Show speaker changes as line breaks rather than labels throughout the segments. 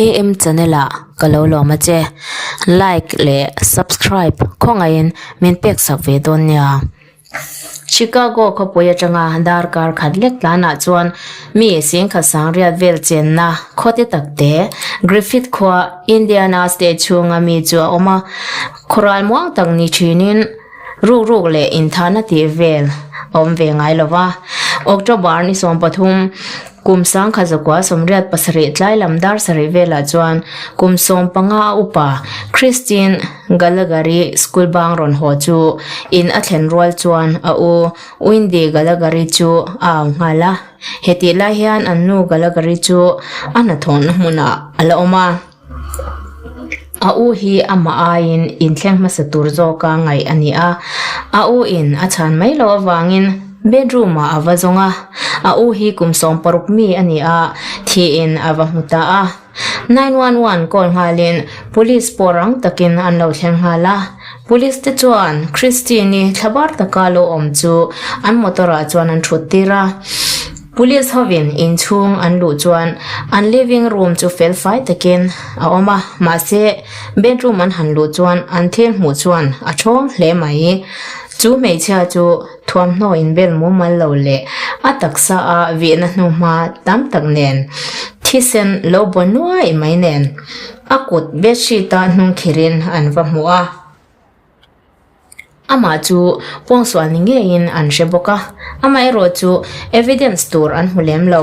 AM channel ah ka lo lawm a che. Like leh subscribe khawngaihin min pek sak ve dawn nia. Chicago khawpui atanga darkar khat lek tlanah chuan mi singkhat sangriat vel chenna khawte takte Griffith khua Indiana state chhunga mi chu a awm a. Khawral muang tak ni thinin ruk ruk leh inthahna tih vel a awm ve ngai lo va. October ni 13 kum sangkhat zakua 87 tlai lam dar sarih velah chuan kum 15 a upa Christine Gallagher-i school bang rawn haw chu in a thlen rual chuan a u Wendy Gallagher-i chu a au nghal a. Hetih lai hian an nu Gallagher-i chu a hnathawhna hmunah a la awm a. A u hi amah aiin inthleng hmasa tur zawka ngaih a ni a, a u in a chhan mai loh avangin bedroom ah a va zawng a, a u hi kum 16 mi a ni a, thiin a va hmu ta a. 911 call nghalin police pawh rang takin an lo thleng nghal a, police te chuan Christine-i thlabar taka lo awm chu an motor ah chuan an thut tir a. Police hovin inchhung an luh chuan an living room chu fel fai takin a awm a, mahse bedroom an han luh chuan an thil hmuh chuan a thawng hle mai. Chu hmeichhia chu thuamhnaw inbel mumal lo leh a taksa a vihna hnuhma tam tak nen thisen lo baw nuai mai nen a kut bedsheet a hnung khirin an va hmu a. Amah chu pawngsual ni ngeiin an hre bawk a, amaherawh chu evidence tur an hmu lem lo.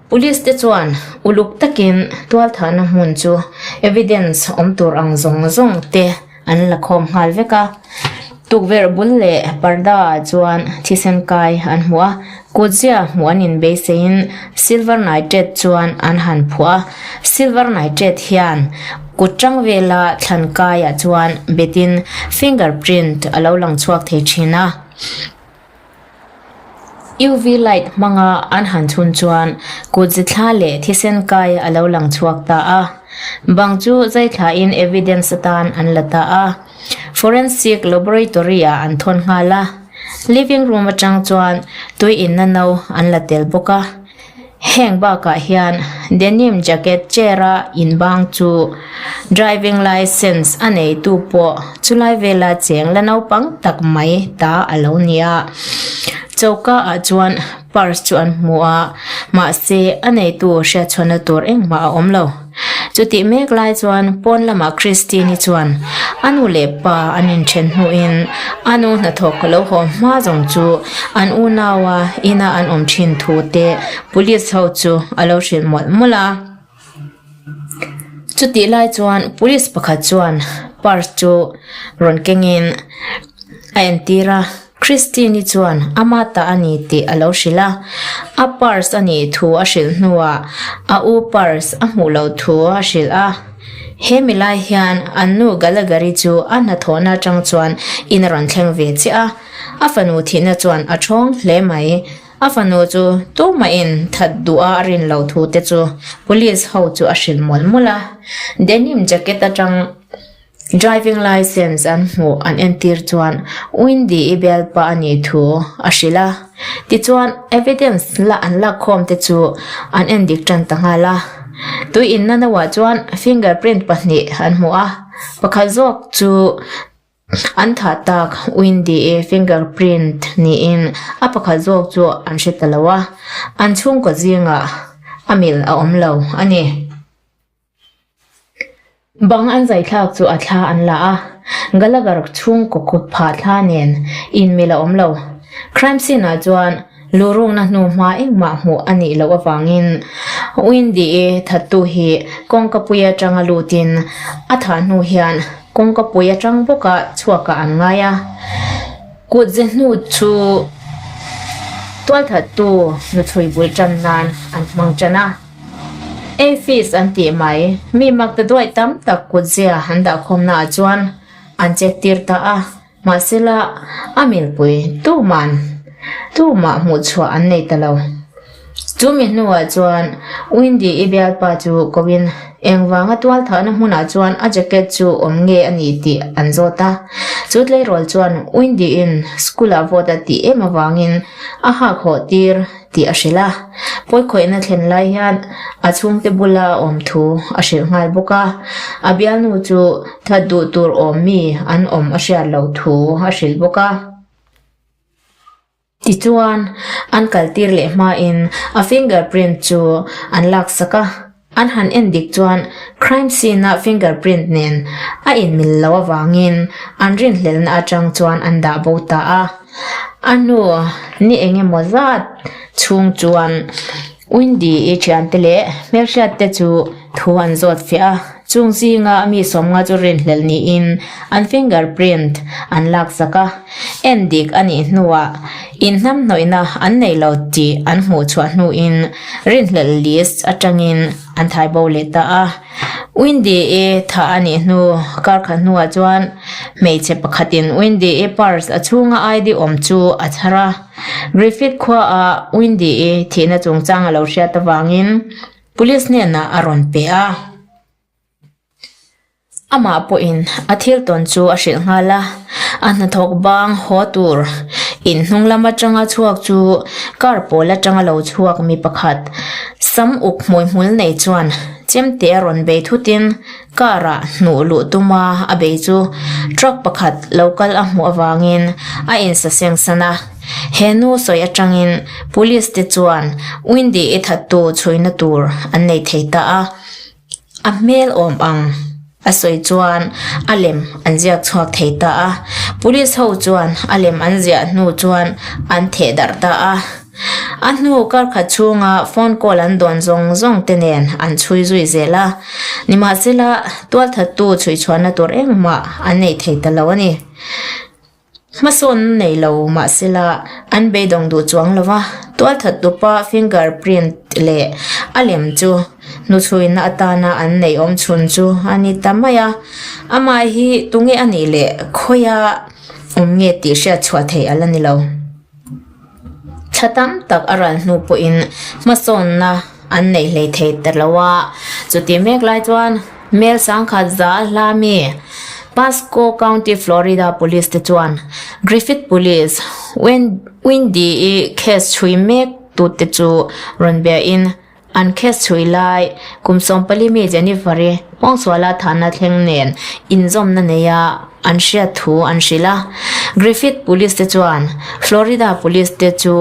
Police te chuan uluk takin tualthahna hmun chu evidence awm tur ang zawng zawng te an la khawm nghal vek a. Tukverh bul leh parda ah chuan thisen kai an hmu a, kutzia hmuh an inbeiseiin silver nitrate chuan an han phuah a. Silver nitrate hian kut tang vela thlan kaiah chuan betin finger print a lo lang chhuak thei thin a. UV light hmanga an han chhun chuan kut zithla leh thisen kai a lo lang chhuak ta a. Bang chu zai thlain evidence atan an la ta a. Forensic laboratory ah an thawn nghal a. Living room atang chuan tui inna no an la tel bawk a. Heng bakah hian denim jacket chair a inbang chu driving licence a neitu pawh chulai vela cheng la naupang tak mai ta a lo ni a. Choka ah chuan purse chu an hmu a, mahse a neitu hriatchhuahna tur engmah a awm lo. Chutih mek lai chuan pawn lamah Christine-i chuan a nu leh pa an inthen hnuin a nu hnathawk lo haw hma zawng chu an unaua ina an awm thin thu te police ho chu a lo hrilh mawlh mawlh a. Chutih lai chuan police pakhat chuan purse chu rawn kengin a entir a. Christine-i chuan ama ta a ni tih a lo hrilh a, a purse a nih thu a hrilh hnuah a u purse a hmuh loh thu a hrilh a. He mi lai hian an nu Gallagher-i chu a hnathawhna atang chuan in a rawn thleng ve chiah a, a fanu thihna chuan a thawng hle mai. A fanu chu tumahin that duha a rin loh thu te chu police ho chu a hrilh mawlh mawlh a, denim jacket atang Driving licence an hmuh an entir chuan Windy i bialpa a nih thu a hrilh a. Tichuan, evidence la an lakkhawm te chu an endik tan ta nghal a. Tui inna nauah chuan fingerprint pahnih an hmu a, pakhat zawk chu an thah tak Windy i fingerprint niin a pakhat zawk chu an hre ta lo a, an chhungkaw zingah a mil a awm lo a ni. Bang an zai thlak chu a thla an la a, Gallagher chhungkaw kut phah thla nen inmil a awm lo. Crime scene ah chuan luhrukna hnu hma engmah hmuh a nih loh avangin Windy-i thattu hi kawngkapui atanga lutin a thah hnu hian kawngkapui atang bawka chhuakah an ngai a. Kut ze hnu chu tualthattu nuchhui bul tan nan an hmang tan a. Aphis an tih mai, mi mak ta duai tam tak kutzia an dahkhawmna ah chuan an check tir ta a, mahsela a milpui tuman tumah hmuhchhuah an nei ta lo. Chumi hnuah chuan Windy-i bialpa chu koin engvanga tualthahna hmunah chuan a jacket chu awm nge a nih tih an zawt a. Chu tleirawl chuan Windy-in school-ah vote a tih em avangin a hak hawh tir tih a hrilh a. Pawikhawihna thlen lai hian a chhungte bula a awm thu a hrilh nghal bawk a. A bialnu chu that duh tur awm mi an awm a hriat loh thu a hrilh bawk a. Tichuan, an kaltir leh hmain a finger print chu an laksak a, an han en dik chuan crime scene-a finger print nen a inmil loh avangin an rinhlelna atang chuan an dah bo ta a. A hnu ni eng emaw zat chhung chuan Windy-i thiante leh hmelhriatte chu thu an zawt fiah a, chung zinga mi sawmnga chu rinhlelh niin an finger print an laksak a, en dik a nih hnuah inhnamhnawihna an nei lo tih an hmuh chhuah hnuin rinhlelh list atangin an thai bo leh ta a. Windy-i thah a nih hnu kar khat hnuah chuan hmeichhe pakhatin Windy-i purse a chhunga ID awm chu a chhar a. Griffith khuaah Windy-i thihna chungchang a lo hriat avangin Police hnenah a rawn pe a. Amah pawhin a thil tawn chu a hrilh nghal a, a hnathawk bang haw tur in hnung lam atanga chhuak chu car pawl atanga lo chhuak mi pakhat sam uk hmuihmul nei chuan chemte a rawn bei thutin Car ah hnuh luh tuma a bei chu truck pakhat lo kal a hmuh avangin a insaseng san a. He nu sawi atangin police te chuan Windy i thattu chhuina tur an nei thei ta a. A hmel awm ang a sawi chuan a lem an ziak chhuak thei ta a. Police ho chuan a lem an ziah hnu chuan an theh darh ta a. A hnu kar khat chhunga phone call an dawn zawng zawng te nen an chhui zui zel a, nimahsela tualthattu chhuichhuahna tur engmah an nei thei ta lo a ni. Hmasawnna nei lo mahsela an beidawng duh chuang lo va, tualthattupa finger print leh a lem chu hnuchhuina atana an neih awm chhun chu a ni ta mai a, amah hi tunge a nih leh khawia awm nge tih hriatchhuah theih a la ni lo. Thla tam tak a ral hnu pawhin hmasawnna an neih hlei thei ta lo a, chutih mek lai chuan Mel sangkhat za a hla mi Pasco County, Florida Police te chuan Griffith Police Windy-i case chhui mek tute chu rawn biain An case chhui lai, kum 14 mi Jennifer-i pawngsuala thahna thleng nen inzawmna neia an hriat thu an hrilh a. Griffith Police te chuan Florida Police te chu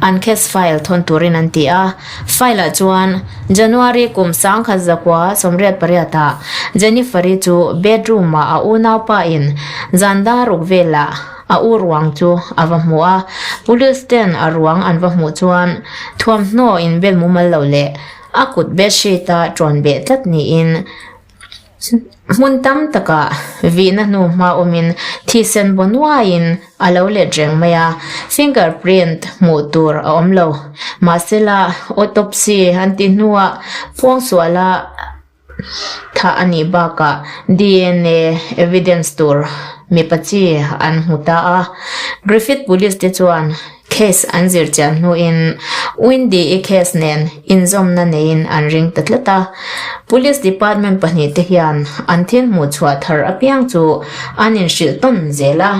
an case file thawn turin an ti a. File-ah chuan January kum 1988 ah Jennifer-i chu bedroom-ah a unaupa in zan dar ruk velah A u ruang chu a va hmu a, police ten a ruang an va hmuh chuan thuamhnaw inbel mumal lo leh a kut bedsheet a ṭawn beh tlat niin hmun tam takah vihna hnu hma awmin thisen baw nuaiin a lo let reng mai a, finger print hmuh tur a awm lo. Mahsela autopsy an tih hnuah pawngsuala Thah a nih bakah dna evidence tur mipa chi an hmu ta a. Griffith Police te chuan case an zir chian hnuin Windy-i case nen inzawmna neiin an ring ta tlat a. Police department pahnihte hian an thil hmuh chhuah thar apiang chu an inhrilh tawn zel a.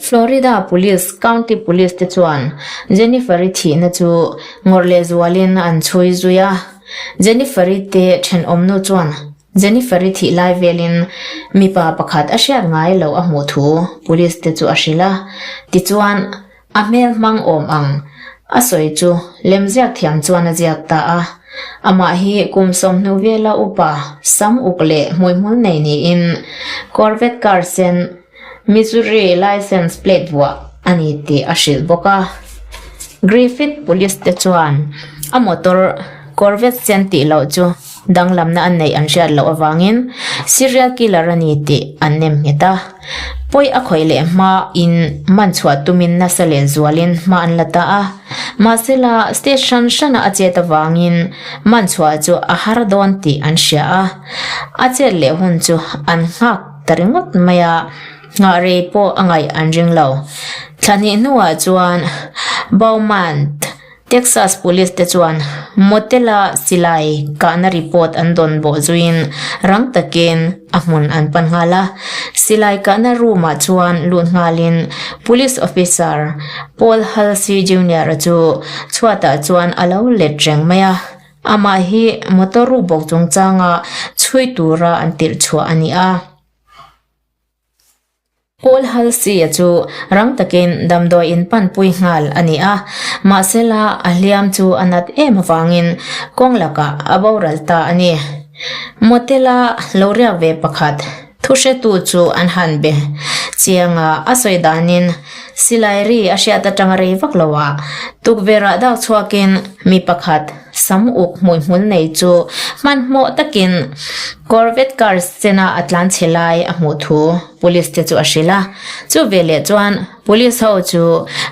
Florida Police, County Police te chuan Jennifer-i thihna chu ngawrh leh zualin an chhui zui a. Jennifer-i te thenawmnu chuan Jennifer-i thih lai velin mipa pakhat a hriat ngai loh a hmuh thu Police te chu a hrilh a. Tichuan, a hmel hmang awm ang a sawi chu lemziak thiam chuan a ziak ta a. Amah hi kum 20 vela upa sam uk leh hmuihmul nei niin Corvette car sen Missouri license plate vuah a ni tih a hrilh bawk a. Griffith Police te chuan a motor Corvette sen tih loh chu danglamna a neih an hriat loh avangin serial killer a ni tih an nem nghet a. Pawi a khawih leh hma in man chhuah tumin nasa leh zualin hma an la ta a. Mahsela state hran hrana a chet avangin man chhuah chu a har dawn tih an hria a. A chet leh hun chu an nghak ta ringawt mai a, nghah rei pawh a ngaih an ring lo. Thla hnih hnuah chuan Beaumont. Texas Police te chuan motel-a silai kahna report an dawn bawh zuiin rang takin a hmun an pan nghal a. Silai kahna room-ah chuan lut nghalin Police Officer Paul Halsey Junior-a chu chhuatah chuan a lo let reng mai a. Amah hi motor rukbawk chungchanga chhui tura an tirh chhuah a ni a. Paul Halsey-a chu rang takin damdawi in panpui nghal a ni a, mahsela a hliam chu a nat em avangin kawng lakah a boral ta a ni. Motel-a lo riak ve pakhat thuhretu chu an han be chiang a, a sawi danin silai ri a hriat atanga rei vak loah tukverhah dak chhuakin mi pakhat Sam uk hmuihmul nei chu hmanhmawh takin Corvette car sena a tlan chhe lai a hmuh thu police te chu a hrilh a. Chu veleh chuan police ho chu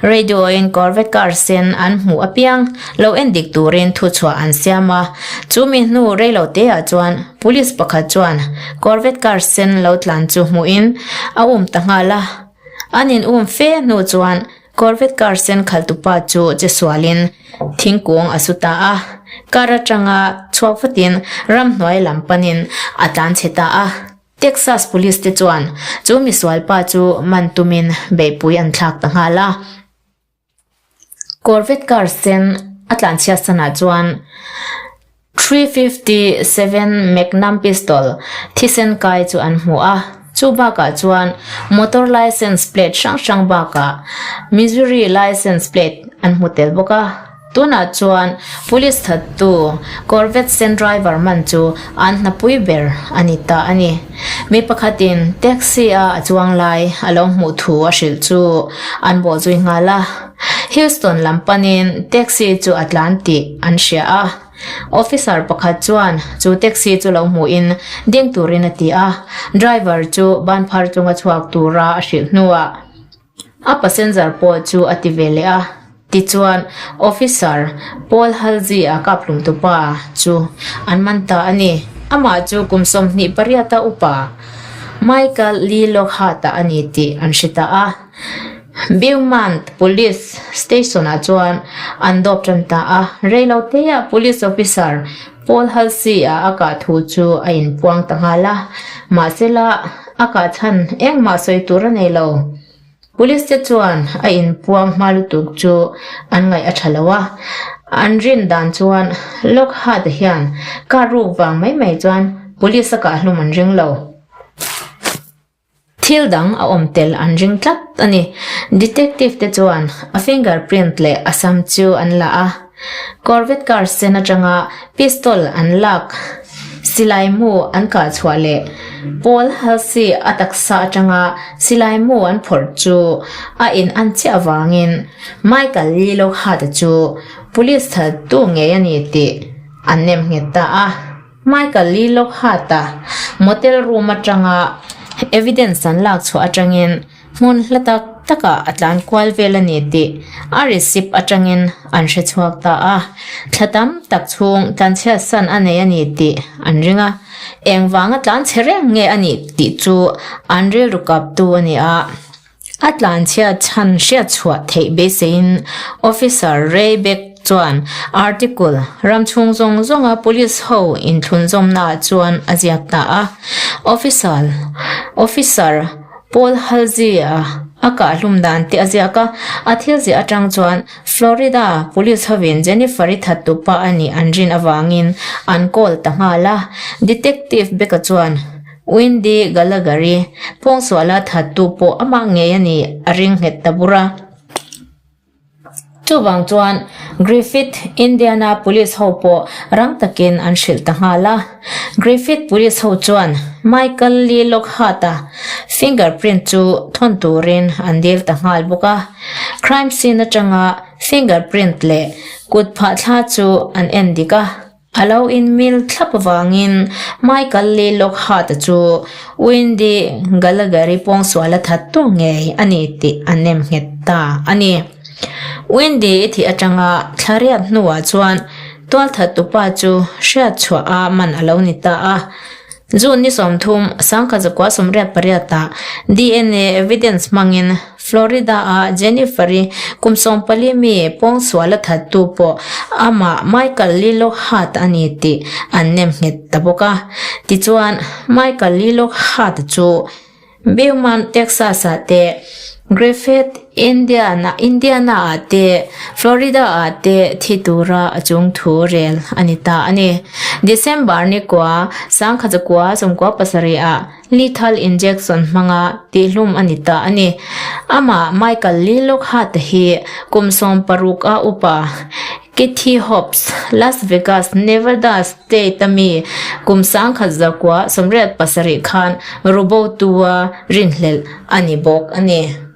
radio in Corvette car sen an hmuh apiang lo en dik turin thuchhuah an siam a. Chu mi hnu reilo te ah chuan police pakhat chuan Corvette car sen lo tlan chu hmuhin a um ta nghal a. An in um fe hnu chuan Corvette car sen khaltupa chu che sualin thingkung a su ta a, car atanga chhuak vatin ramhnuai lam panin a tlan chhe ta a. Texas police te chuan chu misualpa chu man tumin beihpui an thlak ta nghal a. Corvette car sen a tlanchhiat sanah chuan 357 Magnum pistol thisen kai chu an hmu a, chu bakah chuan motor licence plate hrang hrang bakah Missouri licence plate an hmu tel bawk a. Tunah chuan police thattu Corvette sen driver man chu an hnapui ber a ni ta a ni. Mi pakhatin taxi a a chuang lai a lo hmuh thu a hrilh chu an bawhzui nghal a. Houston lam panin taxi chu a tlan tih an hria a. Officer pakhat chuan chu taxi chu lo hmuhin ding turin a ti a, driver chu ban phar chunga chhuak tura a hrilh hnuah a passenger pawh chu a ti ve leh a. Tichuan, Officer Paul Halsey-a kaphlumtupa chu an man ta a ni. Amah chu kum 28 a upa Michael Lee Lockhart-a a ni tih an hre ta a. Beaumont Police Station-ah chuan an dawp tan ta a, reiloteah Police Officer Paul Halsey-a a kah thu chu a inpuang ta nghal a, mahsela a kah chhan engmah sawi tur a nei lo. Police te chuan a inpuang hma lutuk chu an ngaih a tha lo a, an rin dan chuan Lockhart-a hian car ruk vang mai mai chuan Police a kah hlum an ring lo. Thil dang a awm tel an ring tlat a ni. Detective te chuan a finger print leh a sam chu an la a. Corvette car sen atanga pistol an lak, silai mu an kah chhuah leh Paul Halsey a taksa atanga silai mu an phawrh chu a in an chiah avangin Michael Lee Lockhart-a chu police thattu ngei a ni tih an nem nghet ta a. Michael Lee Lockhart-a motel room atanga evidence an lak chhuah atangin hmun hla tak takah a tlan kual vel a ni tih a receipt atangin an hre chhuak ta a. Thla tam tak chhung tlanchhiat san a nei a ni tih an ring a, engvanga tlanchhe reng nge a nih tih chu an rilru kaptu a ni a. A tlanchhiat chhan hriat chhuah theih beiseiin Officer Ray Beck chuan article ram chhung zawng zawnga police ho inthlunzawmnaah chuan a ziak ta a. Officer Officer Paul Halsey-a a kahhlum dan te a ziak a, a thil ziah atang chuan Florida police hovin Jennifer-i thattupa a nih an rin avangin an call ta nghal a. Detective Beck-a chuan Wendy Gallagher-i pawngsuala thattu pawh amah ngei a ni a ring nghet ta bur a. Chuvang chuan Griffith, Indiana Police ho pawh rang takin an hrilh ta nghal a. Griffith Police ho chuan Michael Lee Lockhart-a fingerprint chu thawn turin an dil ta nghal bawk a. Crime scene atanga fingerprint leh kut phah thla chu an en dik a. A lo inmil thlap avangin Michael Lee Lockhart-a chu Wendy Gallagher-i pawngsual a that tur ngei a ni tih a nem nghet ta a ni. Wendy-i thih atanga thla riat hnuah chuan tualthattupa chu hriat chhuah a man a lo ni ta a. June ni 30, 1988-ah DNA evidence hmangin. Florida-a Jennifer-i kum 14 mi pawngsual a thattu pawh amah Michael Lee Lockhart a ni tih an nem nghet ta bawk a. Tichuan, Michael Lee Lockhart chu Beaumont, Texas-ah te, Griffith, Indiana, Indiana-ah te, Florida-ah te thi tura a chung thu rel a ni ta a ni. December ni kua, sangkhatzakua sawmkua pasarihah lethal injection hmanga tihhlum a ni ta a ni. Amah Michael Lee Lockhart hi kum 16 a upa Kathy Hobbs, Las Vegas, Nevada State-a mi kum 1987 khan rubotua rinhlelh a ni bawk a ni.